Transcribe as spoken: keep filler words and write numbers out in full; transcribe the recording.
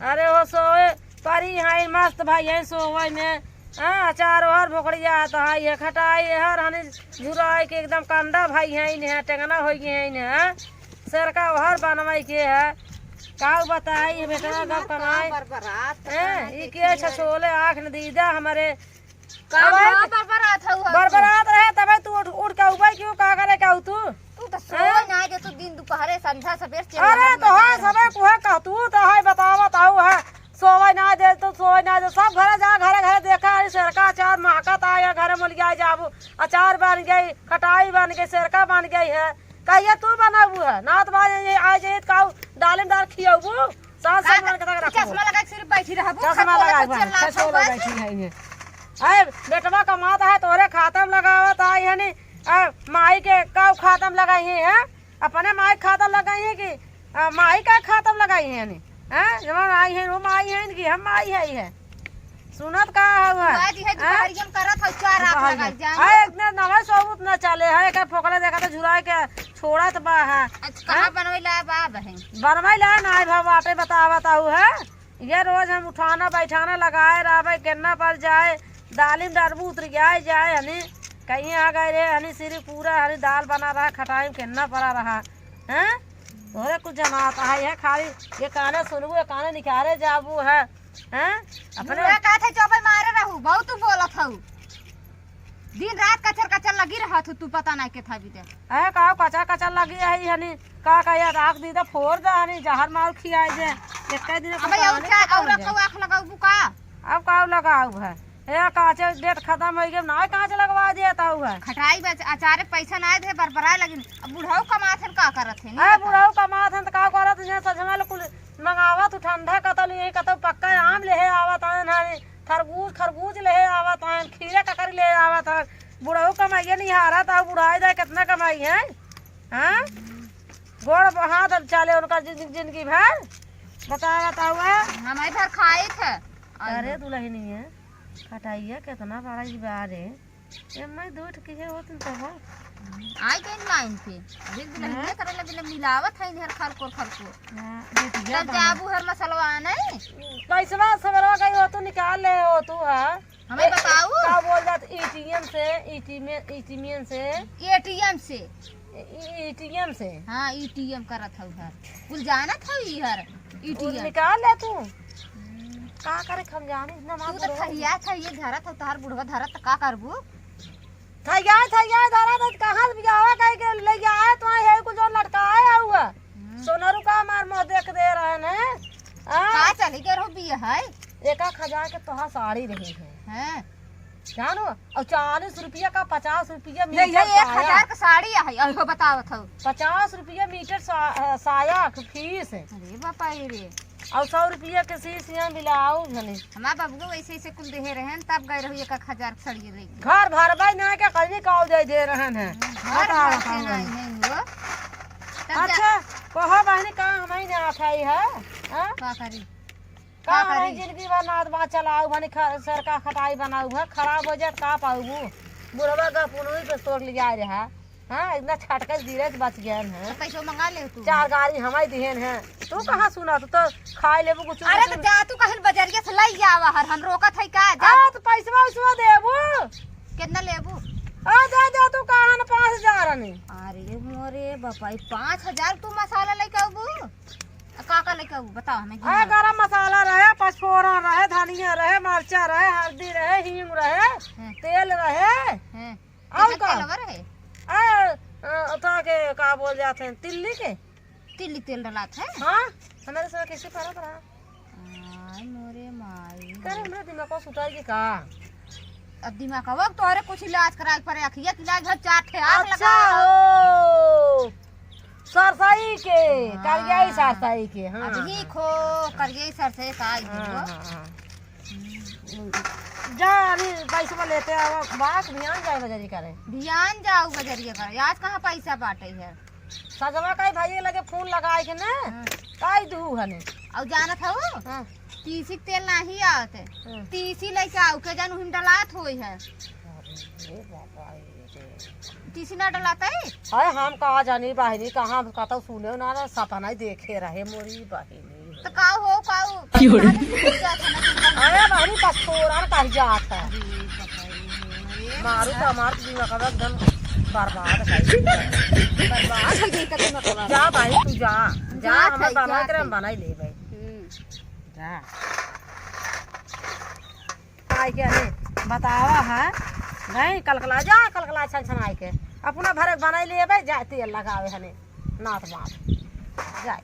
अरे हो सोए परी हैं मस्त भाई हैं सोवइ में। हाँ, अचार ओहर भोकड़िया तो है, ये खटाई हर हनी झुराई के एकदम कंडा भाई हैं, इन्हें टेंगना होइ गए हैं इन्हें, हाँ? सेरका ओहर बनवाई के है। काउ बताई ये बेटा, गप कमाई। बरबरात हैं, ई के छछोले आँख न दीदा हमरे। का अबे, बा-, बरबरात हऊ, हऊ तू? बरबरात रहे, तबे तू उठ, उठ के उबे क्यों, का करे के हऊ तू? तू तो सोए हैं? ना जे तू दिन दुपहरे संझा सबेर से अरे, लहर तो मचा हाँ, रहे। सबे कुहे कह तू, तो है बतावत हऊ है, सोवे ना दे, तू सोवे ना दे, सब घरे जा, घरे, घरे देखा, अरे, सेरका अचार महकत आ, या घरे मोलिया जाबू, अचार बन गई, खटाई बन गई, सेरका बन गई है, कहिए तू बनाबू है, ना तो आज, आज, आज काऊ डालिम डाल खियाबू। सास अरे, सामान के तक रखबो। चश्मा लगा के सिर्फ बैठी रहबू, चश्मा खरकोले लगा के हुआ है, चिल्लात चश्मा हऊ लगा बस। बैठी है ये। अरे, बेटवा कमात है, तोरे खाता में लगावत आई है नी। आ, माई के का खाता में लगाई है, हैं? अपने माई के खाता में लगाई है कि, आ, माई का खाता में लगाई है नी? हैं? जवन आई है, वो माई है इनकी, हम माई है, है। सुनत का हुआ? बुआ जी है, हैं? दुपहरिया में करत हऊ, चार आँख दुपहरिया। लगाई जाए। अरे, इतने नवे सबूत न चले है, एक फोकले देखा तो झुराए के छोड़त बा है। अच्छा, कहाँ हैं? बनवैला बा बहिन? बनवैला ना है, भाव बाटे बतावत हऊ है। ये रोज हम उठाना बैठाना लगाए रहबे, केन्ना पर जाए, दालिम डरबू उतर जाए, जाए हनी, कहीं आ गए रे, हनी सिरी पूरा हनी दाल बना रहा, खटाई में केन्ना पड़ा रहा, हैं? तोहरे कुछ जनात है, ये खाली ये काने सुनबू, ये काने निकारे जाबू है, हैं? अपने मुँह का थे चौपे मारे रहू, बहुत तू बोलत हऊ। दिन रात कचर कचर लगी रहत हो तू, पता नहीं के था भी दे। अरे का कचर कचर लगी है हनी, का कहिया राख दी तो फोड़ दे हनी, जहर मार खियाई दे। एक दिन अबे और क्या, और रखो आँख लगाऊ का? अब का लगाऊ है? ए काचे डेट खत्म हो गई, ना काच लगवा दिया था हुआ। खटाई बच-, अचारे पैसा ना दे, बरबराए लगिन। अब बुढ़ऊ कमात हन, का करत है, नहीं अरे बता। बुढ़ऊ कमात हन तो का करत है, सजमल कुल मंगावत हूँ, ठंडा कतल यही कतौ पक्का आम लेहे आवत आयन है, खरबूज, खरबूज लेहे आवत आयन, खीरे ककरी लेहे आवत आयन। बुढ़ऊ कमाइए नहीं हारा, तो बुढ़ाई जाए कितना कमाई है, हाँ? गोड़ हाथ अब चले उनका जिन-, जिंदगी भर। बतावा, बतावा। हमारे घर खाए थे। अरे दुल्हनिया, खटाइया कितना बड़ा ही बा रे। ए, मैं दो ठो किहे होत न तब। आई गई लाइन पे। अभी दुल्हनिया हाँ। करे लगे मिलावत है इधर खरकोर खरकोर। हाँ, बेटिया तब बना। जाबू हर मसलवा नहीं। पैसवा सवेरवा गई हो तू निकाल ले हो तू, हाँ। हमें ए, बताऊ। का बोल जात एटीएम से, एटीएम, एटीएम से। एटीएम से। ए-, एटीएम से। हाँ, एटीएम करत हऊ हर। कुल जानत हऊ ई हर, कुल एटीएम। निकाल ले तू। हम्म। का करे हम जानी, इतना तू तो खहिया, खहिया धरत हऊ, तोहार बुढ़वा धरत, त का करबू? थैया, थैया धरत, कहाँ से बियाहवा कह के ले आए, तो है कुछ जो लटकाए हुआ। हम्म। सोनरू का मार मुँह देख दे रहे हैं। आ? का चली गए रहो बिया है? एक एक हजार के तोहार साड़ी रही है। हैं? जानो, और चालीस रुपया का पचास रुपया नहीं, मीटर ये एक हजार साया। का साड़ी है, अहो बतावत हऊ। पचास रुपया मीटर सा-, अ, साया के फीस है। अरे बापा रे। और सौ रुपया के सीस यहाँ ब्लाउज हने। हमार बाबू वैसे ऐसे कुल देहे रहन, तब गए रहो एक एक हजार के साड़ी लेके। घर भरबाई ना के कहीं का दे दे रहन है। घर बताओ, भर के बताओ। नहीं है वो। तब जा- अच्छा, कहो बहनी का हमारी ना खाई है? हाँ? का करी? का का हमारी करी? जिंदगी भर नाद बात चलाऊ, भने ख-, सर का खटाई बनाऊ है, खराब हो जात का पाऊबू? बुढ़वा का पुनवी पे तोड़ लिया रहा। हाँ, इतना छटके धीरे से बच गए हैं। तो पैसो मंगा ले तू। चार गाड़ी हमारी दिहन है। तू कहाँ सुना, तू तो खाए लेबू कुछ। अरे तो जा तू कहीं बजरिया से लाई आवा हर, हम रोकत है का? जा। आ, तो पैसवा वैसवा देबू। कितना लेबू? आ, जा, जा, तू कहाँ न पाँच हजार आनी। अरे मोरे बापा, ई पाँच हजार तू मसाला लेके आबू? आ, का का लेके आबू? बताओ हमें, अरे, गिनाओ। गरम मसाला रहे, पचफोरन रहे, धनिया रहे, मरचा रहे, हल्दी रहे, हींग रहे, हाँ। तेल रहे। हाँ। और कितना का? तेलवा रहे? आ, आ, तो के का बोल जाते हैं, तिल्ली के? तिल्ली तेल डलात है? हाँ, हमारे समय कैसे पड़ा पड़ा? आय मोरे माई। करे हमरा दिमाग को सुताई के का? अब दिमाग का, अब तोहरे कुछ इलाज कराए के पड़े, अखिया के इलाज भर चार ठे आँख अच्छा लगा। हो, सरसई के, हाँ। करियाई सरसई के, हाँ। अब ही खो, करियाई सरसई का आई हाँ, हो। हाँ, हाँ। हम्म। जा, अभी पैसवा लेते आवा, बात ध्यान जाए बजरी करे। ध्यान जाऊ बजरिया करे, आज कहाँ पैसा बाटे है? सजवा का भाई लगे फोन लगाए के ना, हाँ। काई दू हने। और जानत हऊ? हाँ। तीसी के तेल नाही आवत है। हाँ। तीसी लेके आऊ, के जानू हिम डलात होई है। अरे बाबा रे। तीसी ना डलात है? हाय, हम कहा जानी बहिनी, कहाँ हम कतौ सुने ना, ना सपना ही देखे रहे मोरी बहिनी। तो काऊ हो, काऊ? क्यों रे? अरे बहनी, बस तोरा न कही जात है। मारू तो हमार दिमाग एकदम बर्बाद है। बर्बाद हो गई का दिमाग। जा भाई, तू जा। जा, जात हमार है, बनाए जात के हम है। बनाई ले भाई। हम्म। जा। आई के हने बतावा है। नहीं, कलकला जा, कलकला छन छन आई के। अपना भरे बनाई ले भाई, जा तेल लगावे हने। नाथ बाप। जाए।